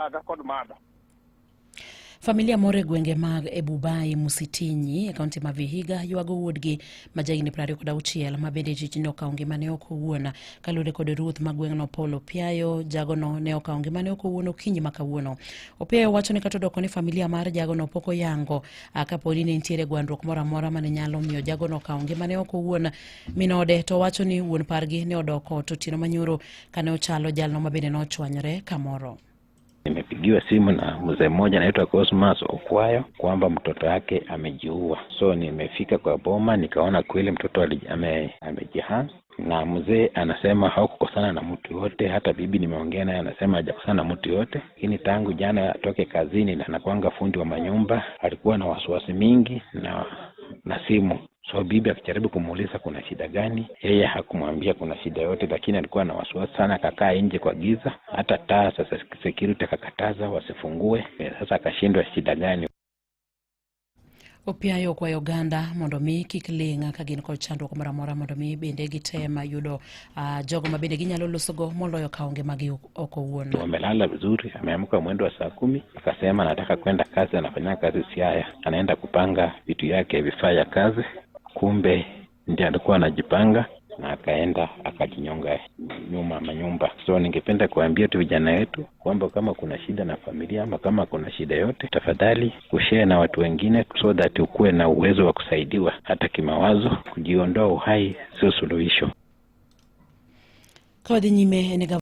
Father kod mother. Familia moro e gwenge mag Ebubai Musitinyi e kaunti ma Vihiga ywago wuodgi ma jahigni 26 ma bende tich ne okawo ngimane oko owuon. Kaluwore kod ruoth ma gweng'no Paul Opiayo, jagono ne okawo ngimane oko owuon okinyi ma kawuono. Opiayo wacho ni kata odoko ni familia mar jagono pok oyango kaponi ne nitiere gwandruok moro amora mane nyalo miyo jagono okawo ngimane oko owuon. Min ode to wacho ni wuon pargi ne odok ot otieno manyoro kane ochalo jalno ma bende nochwanyore kamoro. Nimepigiwa simu na mzee mmoja anaitwa Cosmas Okwayo kwamba mtoto wake amejiua. So nimefika kwa boma nikaona kweli mtoto amejihang, na mzee anasema hakukosana na mtu yote, hata bibi nimeongea naye anasema hajakosana na mtu yote, lakini tangu jana atoke kazini na anakuanga fundi wa manyumba, alikuwa na wasiwasi mingi na simu. So bibi akijaribu kumuuliza kuna shida gani, yeye hakumwambia kuna shida yote, lakini alikuwa na wasiwasi sana, akakaa nje kwa giza, hata taa sasa security akakataza wasifungue. Sasa akashindwa shida gani. Opiayo okwayo oganda mondo mi kik ling' ka gin kod chandruok moro amora mondo mi bende gitem yudo jogo ma bende ginyalo losogo moloyo kawo ngimagi oko owuon. Wamelala vizuri, ameamka mwendo wa saa 10 akasema anataka kwenda kazi, anafanya kazi Siaya, anaenda kupanga vitu yake vifaa ya kazi, kumbe ndiye alikuwa anajipanga na akaenda akajinyonga nyuma manyumba. So ningependa kuambia tu vijana wetu kwamba kama kuna shida na familia ama kama kuna shida yote, tafadhali kushare na watu wengine so that ukuwe na uwezo wa kusaidiwa hata kimawazo. Kujiondoa uhai sio suluhisho. Ka wadhi nyime en